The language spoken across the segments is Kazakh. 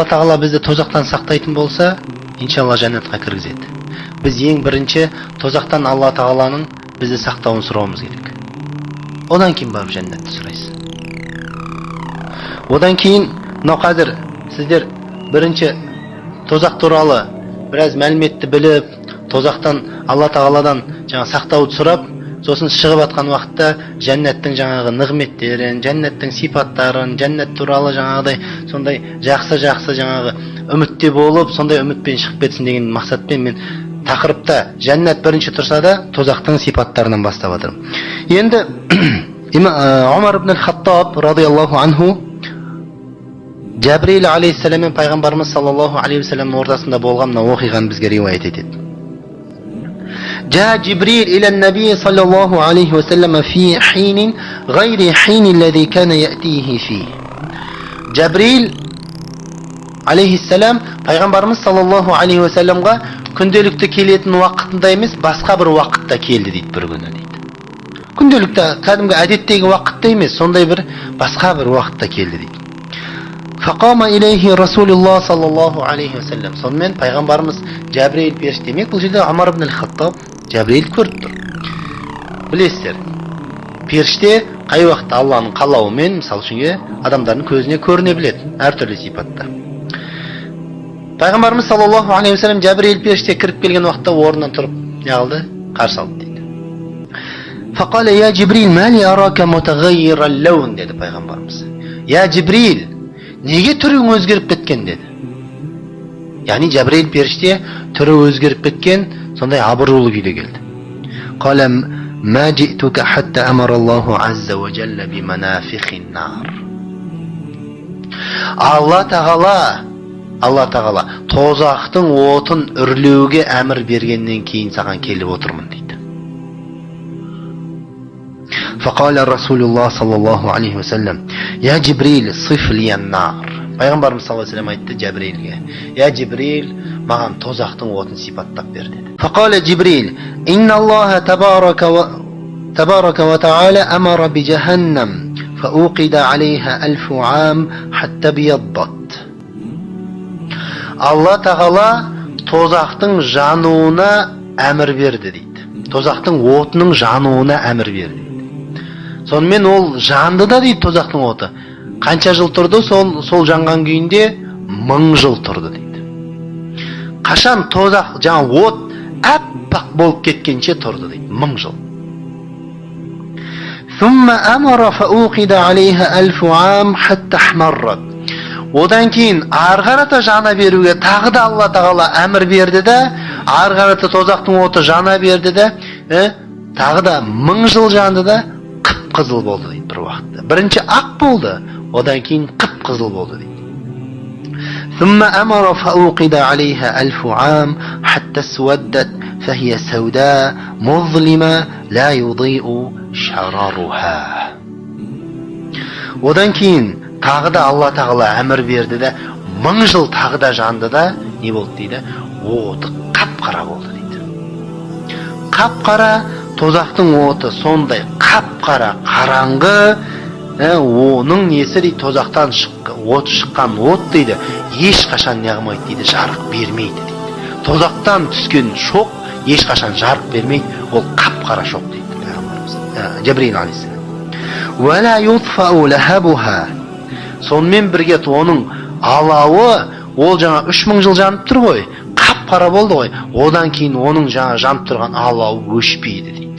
Тағала бізді тозақтан сақтайтын болса, иншалла, жәннатқа кіргізеді. Біз ең бірінші тозақтан Алла Тағаланың бізді сақтауын сұрауымыз керек. Одан кейін барып жәннатты сұрайсыз. Одан кейін мынау қазір сіздер бірінші тозақ туралы біраз мәліметті біліп, тозақтан Алла Тағаладан жаңа сақтауды сұрап, сосын шығып жатқан уақытта жәннаттың жаңағы нығметтерін, жәннаттың сипаттарын, жәннат туралы жаңағыдай сондай жақсы жақсы жаңағы үмітте болып, сондай үмітпен шығып кетсін деген мақсатпен мен тақырыпта жәннат бірінші тұрса да, тозақтың сипаттарынан бастап жатырмын. Енді Омар ибн Хаттаб радиаллаху анху Жәбірейіл алейхиссалам мен пайғамбарымыз саллаллаху алейхи уассаламның ортасында болған мына оқиғаны бізге риуаят етеді. جاء جبريل إلى النبي صلى الله عليه وسلم في حين غير حين الذي كان يأتيه فيه. Жабриил алейхиссалам пайғамбарымыз саллаллаху алейхи уассаламға күнделікті келетін уақытында емес, басқа бір уақытта келді дейді бір күні дейді. Күнделікті кәдімгі әдеттегі уақытта емес, сондай бір басқа бір уақытта келді дейді. فقام إليه رسول الله صلى الله عليه وسلم. Сонымен пайғамбарымыз Жәбірейіл періште, демек, бұл жерде Омар ибн Хаттаб Жәбірейіл көріп тұр. Білесіздер, періште қай уақытта Алланың қалауымен, мысалы үшін, адамдардың көзіне көріне біледі әртүрлі сипатта. Пайғамбарымыз саллаллаху алейхи уассалам Жәбірейіл періште кіріп келген уақытта орнынан тұрып не қылды? Қарсы алды дейді. فقال يا جبريل ما لي أراك متغير اللون деді пайғамбарымыз. Я Жибрил, неге түрің өзгеріп кеткен деді. Яғни Жәбірейіл періште түрі өзгеріп кеткен, сондай абырулы күйде келді. قال ما جئتك حتى أمر الله عز وجل بمنافخ النار. Алла Тағала тозақтың отын үрлеуге әмір бергеннен кейін саған келіп отырмын дейді. فقال رسول الله صلى الله عليه وسلم يا جبريل صف لي النار. Пайғамбарымыз саллаллаху алейхи вассалам айтты Жәбірейілге: я Жибрил, маған тозақтың отын сипаттап бер деді. فقال جبريل إن الله تبارك وتعالى أمر بجهنم فأوقد عليها 1000 عام حتى ابيضت. Алла Тағала тозақтың жануына әмір берді дейді. Тозақтың отының жануына әмір берді дейді. Сонымен ол жанды да дейді. Тозақтың оты қанша жыл тұрды? Сол жанған күйінде 1000 жыл тұрды дейді. Қашан тозақ жаңа от аппақ болып кеткенше тұрды дейді 1000 жыл. ثم أمر فأوقد عليها 1000 عام حتى احمرت. Одан кейін ары қарата жана беруге тағы да Алла Тағала әмір берді да, ары қарата тозақтың оты жана берді да, тағы да 1000 жыл жанды да, қып қызыл болды дейді бір уақытта. Бірінші ақ болды, одан кейін қып қызыл болды дейді. ثم أمر فأوقد عليها 1000 عام حتى اسودت فهي سوداء مظلمة لا يضيء شرارها. Одан кейін тағы да Алла Тағала әмір берді да, 1000 жыл тағы да жанды да, не болды дейді? Оты қап қара болды дейді. Қап қара тозақтың оты сондай қап қара қараңғы, оның несі дейді, тозақтан от шыққан от дейді, ешқашан не қылмайды дейді, жарық бермейді дейді. Тозақтан түскен шоқ ешқашан жарық бермейді, ол қап қара шоқ дейді пайғамбарымыз Жабриил алейхиссалам. ولا يطفأ لهبها. Сонымен бірге оның алауы, ол жаңа 3000 жыл жанып тұр ғой, қап қара болды ғой, одан кейін оның жаңа жанып тұрған алауы өшпейді дейді.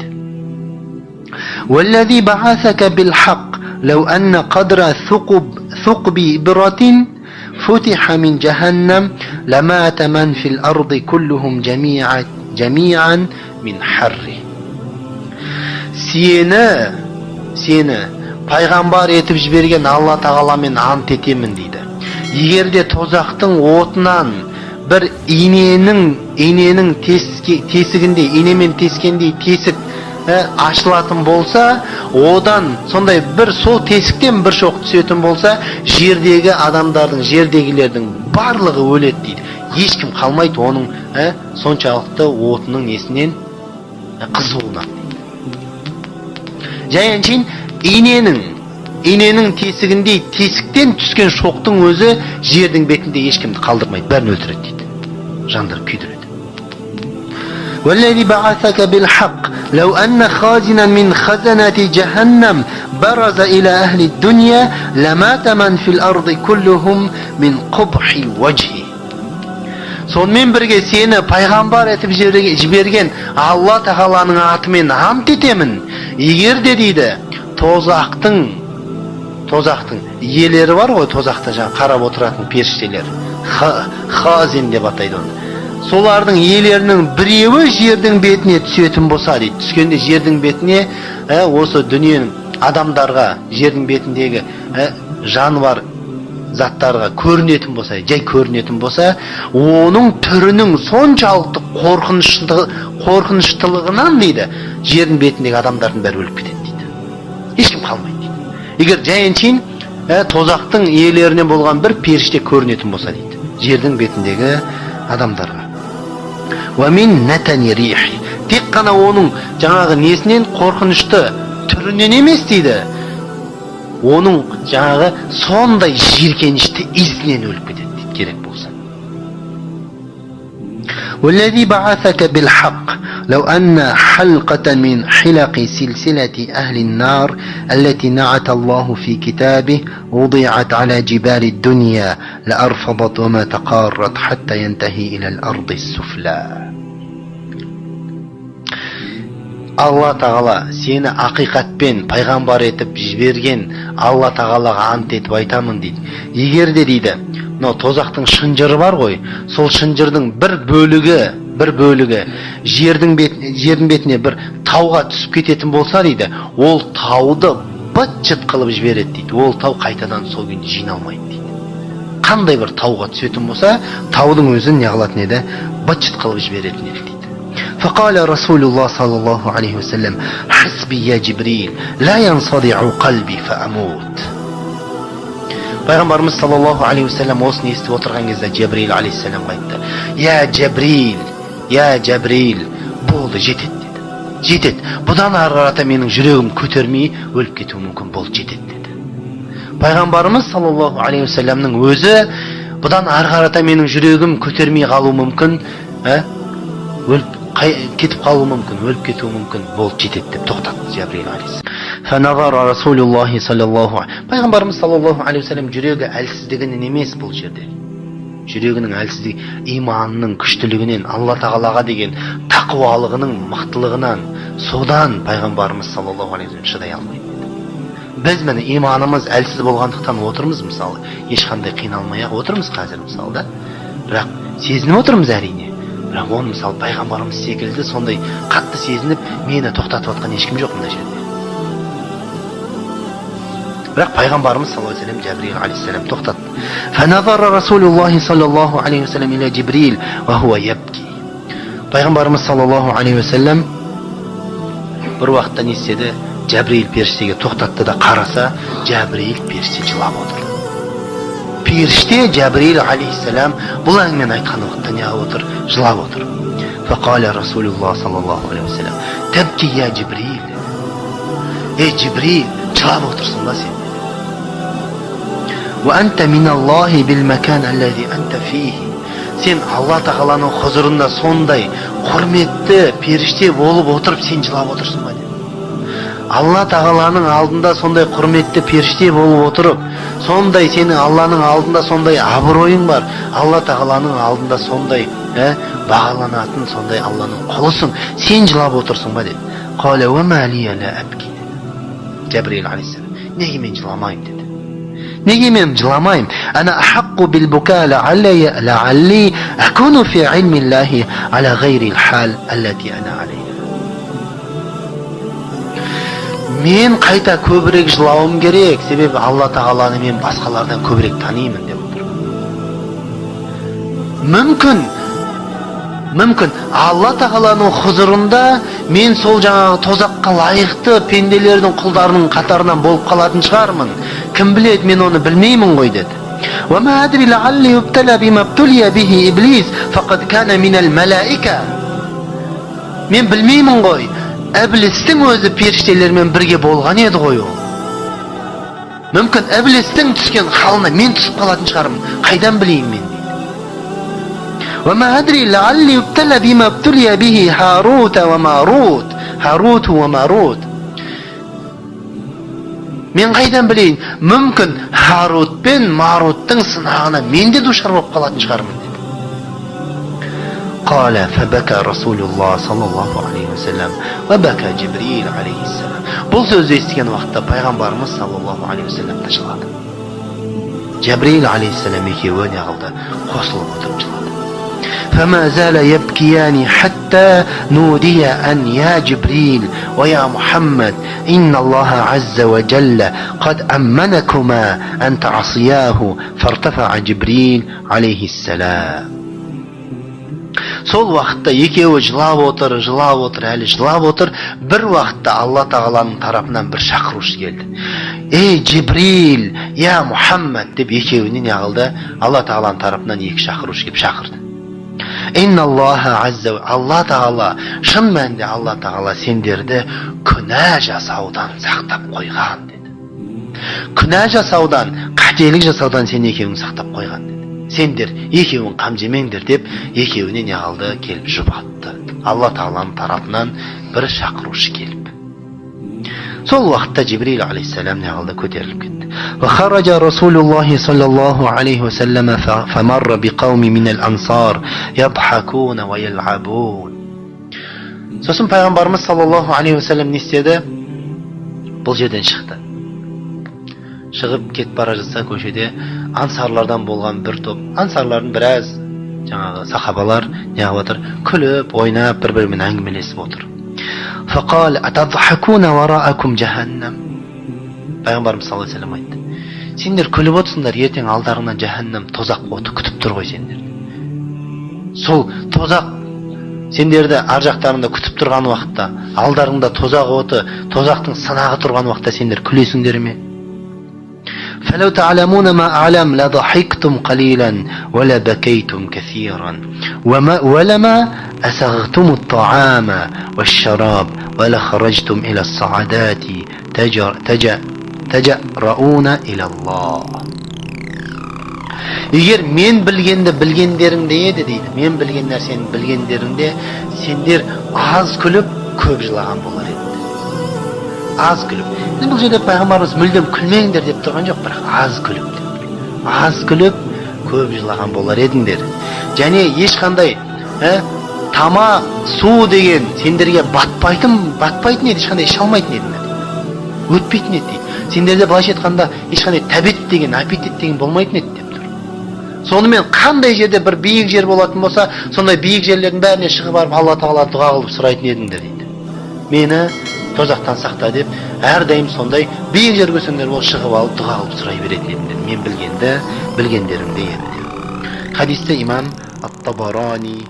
والذي بعثك بالحق لو أن قدر ثقب إبرة فتح من جهنم لمات من في الأرض كلهم جميعا جميعا من حره. Сені пайғамбар етіп жіберген Алла Тағаламен ант етемін дейді. Егер де тозақтың отынан бір иненің тесігіндей, инемен тескендей тесік ашылатын болса, одан сондай бір сол тесіктен бір шоқ түсетін болса, жердегі адамдардың, жердегілердің барлығы өледі дейді. Ешкім қалмайды оның соншалықты отының несінен, қызуынан дейді. Және әншейін иненің Иненің тесігіндей тесіктен түскен шоқтың өзі жердің бетінде ешкімді қалдырмайды, бәрін өлтіреді дейді, жандырып күйдіреді. والذي بعثك بالحق لو أن خازنا من خزنة جهنم برز إلى أهل الدنيا لمات من في الأرض كلهم من قبح وجهه. Сонымен бірге сені пайғамбар етіп жіберген Алла Тағаланың атымен ант етемін, егер де дейді, тозақтың иелері бар ғой, тозақта жаңа қарап отыратын періштелер, хазин деп атайды оны, солардың иелерінің біреуі жердің бетіне түсетін болса дейді, түскенде жердің бетіне осы дүниенің адамдарға, жердің бетіндегі жануар заттарға көрінетін болса, жай көрінетін болса, оның түрінің соншалықты қорқыныштылығынан дейді, жердің бетіндегі адамдардың бәрі өліп кетеді дейді, ешкім қалмайды дейді. Егер жай әншейін тозақтың иелерінен болған бір періште көрінетін болса дейді, жердің бетіндегі адамдарға. Тек қана оның жаңағы несінен, қорқынышты түрінен емес дейді, оның жаңағы сондай жиіркенішті иісінен өліп кетеді дейді, керек болса. والذي بعثك بالحق لو أن حلقة من حلق سلسلة أهل النار التي نعت الله في كتابه وضعت على جبال الدنيا لأرفضت وما تقارت حتى ينتهي إلى الأرض السفلى. Алла Тағала сені ақиқатпен пайғамбар етіп жіберген Алла Тағалаға ант етіп айтамын дейді. Егер де дейді, мынау тозақтың шынжыры бар ғой, сол шынжырдың бір бөлігі жердің бетіне бір тауға түсіп кететін болса дейді, ол тауды быт-шыт қылып жібереді дейді. Ол тау қайтадан сол күйінде жиналмайды дейді. Қандай бір тауға түсетін болса, таудың өзін не қылатын еді? Быт-шыт қылып жіберетін еді дейді. فقال رسول الله صلى الله عليه وسلم حسبي يا جبريل لا ينصدع قلبي فأموت. Пайғамбарымыз саллаллаху алейхи уассалам осыны естіп отырған кезде Жабриил алейхиссаламға айтты: «Я Жабриил, я Жабриил, болды, жетеді деді. Жетеді. Бұдан ары қарата менің жүрегім көтермей өліп кетуім мүмкін, болды, жетеді деді. Пайғамбарымыз саллаллаху алейхи уассаламның өзі бұдан ары қарата менің жүрегім көтермей қалуы мүмкін, өліп кетіп қалуы мүмкін, өліп кетуі мүмкін, болды, жетеді деп тоқтатты Жабриил алейхиссалам. Фаназара Расулуллахи саллаллаху алейхи. Пайғамбарымыз саллаллаху алейхи уассалам жүрегі әлсіздігінен емес бұл жерде. Жүрегінің әлсіздігі, иманының күштілігінен, Алла Тағалаға деген тақуалығының мықтылығынан, содан пайғамбарымыз саллаллаху алейхи уассалам шыдай алмайды. Біз міне иманымыз әлсіз болғандықтан отырмыз мысалы, ешқандай қиналмай-ақ отырмыз қазір мысалы да. Бірақ сезініп отырмыз әрине. Бірақ оны мысалы пайғамбарымыз секілді сондай қатты сезініп, мені тоқтатып жатқан ешкім жоқ мына жерде. Бірақ пайғамбарымыз саллаллаху алейхи вассалам Жабриил алейхиссалам тоқтатты. Фаназара Расулуллахи саллаллаху алейхи вассалам иля Жибрил ва хуа ябки. Пайғамбарымыз саллаллаху алейхи вассалам бір уақытта не істеді? Жабриил періштеге тоқтатты да қараса, Жабриил періште жылап отыр. Періште Жабриил алейхиссалам бұл әңгімені айтқан уақытта не қылып отыр? Жылап отыр. Фақала Расулуллах саллаллаху алейхи вассалам: «Табки я Жибрил». Ей Жибрил, жылап отырсың ба сен? Уа анта миналлахи бил макан аллази анта фихи. Сен Алла Тағаланың құзырында сондай құрметті періште болып отырып, сен жылап отырсың ба деді. Алла Тағаланың алдында сондай құрметті періште болып отырып, сондай сенің Алланың алдында сондай абыройың бар, Алла Тағаланың алдында сондай бағаланатын сондай Алланың құлысың, сен жылап отырсың ба деді. Қала уа ма лия ла абки деді. Жабриил алейхиссалам, неге мен жыламаймын деді. Неге мен жыламаймын? Ана ахаққу бил бука лаалли акуну фи илмиллахи ала ғайри хал аллати ана алейха. Мен қайта көбірек жылауым керек, себебі Алла Тағаланы мен басқалардан көбірек танимын деп отыр. Мүмкін Алла Тағаланың құзырында мен сол жаңағы тозаққа лайықты пенделердің құлдарының қатарынан болып қалатын шығармын. Кім біледі, мен оны білмеймін ғой деді. وما أدري لعلي ابتلى بما ابتلي به إبليس فقد كان من الملائكة. Мен білмеймін ғой, Іблістің өзі періштелермен бірге болған еді ғой ол. Мүмкін, іблістің түскен халына мен түсіп қалатын шығармын, қайдан білейін мен дейді. وما أدري لعلي ابتلى بما ابتلي به هاروت وماروت هاروت وماروت. Мен қайдан білейін, мүмкін, Харут пен Маруттың сынағына мен де душар болып қалатын шығармын деді. قال فبكى رسول الله صلى الله عليه وسلم وبكى جبريل عليه السلام. Бұл сөзді естіген уақытта пайғамбарымыз саллаллаху алейхи уассалам да жылады, Жәбірейіл алейхиссалам екеуі не қылды, қосылып отырып жылады. فما زال يبكيان حتى نودي أن يا جبريل ويا محمد، إن الله عز وجل قد أمنكما أن تعصياه. فارتفع جبريل عليه السلام. Сол уақытта екеуі жылап отыр, жылап отыр, әлі жылап отыр. Бір уақытта Алла тағаланың тарапынан бір шақырушы келді: «Ей, Жибрил, я Мұхаммад», – деп екеуіне не қылды, Алла тағаланың тарапынан екі шақырушы келіп шақырды. Алла тағала, шын мәнінде Алла тағала сендерді күнә жасаудан сақтап қойған деді. Күнә жасаудан, қателік жасаудан сен екеуің сақтап қойған деді. Сендер екеуің қам жемеңдер деп, екеуіне не қылды, келіп жұбатты Алла тағаланың тарапынан бір шақырушы келіп. Сол уақытта Жибрил алейхиссалам не қылды, көтеріліп кетті. وخرج رسول الله صلى الله عليه وسلم فمر بقوم من الأنصار يضحكون ويلعبون. Сосын пайғамбарымыз саллаллаху алейхи уассалам не істеді? Бұл жерден шықты. Шығып кетіп бара жатса, көшеде ансарлардан болған бір топ, ансарлардың біраз жаңағы сахабалар не қылып отыр? Күліп, ойнап, бір бірімен әңгімелесіп отыр. فقال أتضحكون وراءكم جهنم. Пайғамбарымыз саллаллаху алейхи вассалам айтты: «Сендер күліп отырсыңдар, ертең алдарыңнан жаһаннам, тозақ оты күтіп тұр ғой сендерді. Сол тозақ сендерді ар жақтарында күтіп тұрған уақытта, алдарыңда тозақ оты, тозақтың сынағы тұрған уақытта сендер күлесіңдер ме? فلو تعلمون ما أعلم لضحكتم قليلا ولبكيتم كثيرا ولما أسغتم الطعام والشراب ولخرجتم إلى الصعدات تجأرون إلى الله». Егер мен білгенді білгендеріңде еді дейді, мен білген нәрсені білгендеріңде, сендер аз күліп, көп жылаған болар еді. Аз күліп. Енді бұл жерде пайғамбарымыз мүлдем күлмеңдер деп тұрған жоқ, бірақ аз күліп деп, аз күліп, көп жылаған болар едіңдер. Және ешқандай тамақ, су деген сендерге батпайтын еді, ешқандай іше алмайтын едіңдер, өтпейтін еді дейді. Сендерде, былайша айтқанда, ешқандай тәбет деген, аппетит деген болмайтын еді деп тұр. Сонымен қандай жерде бір биік жер болатын болса, сондай биік жерлердің бәріне шығып барып, Алла тағала дұға қылып сұрайтын едіңдер дейді. Мені тозақтан сақта деп, әрдайым сондай биік жер көрсеңдер, ол шығып алып, дұға қылып сұрай беретін едіңдер, мен білгенді білгендеріңде еді деп. Хадисті имам ат Табарани.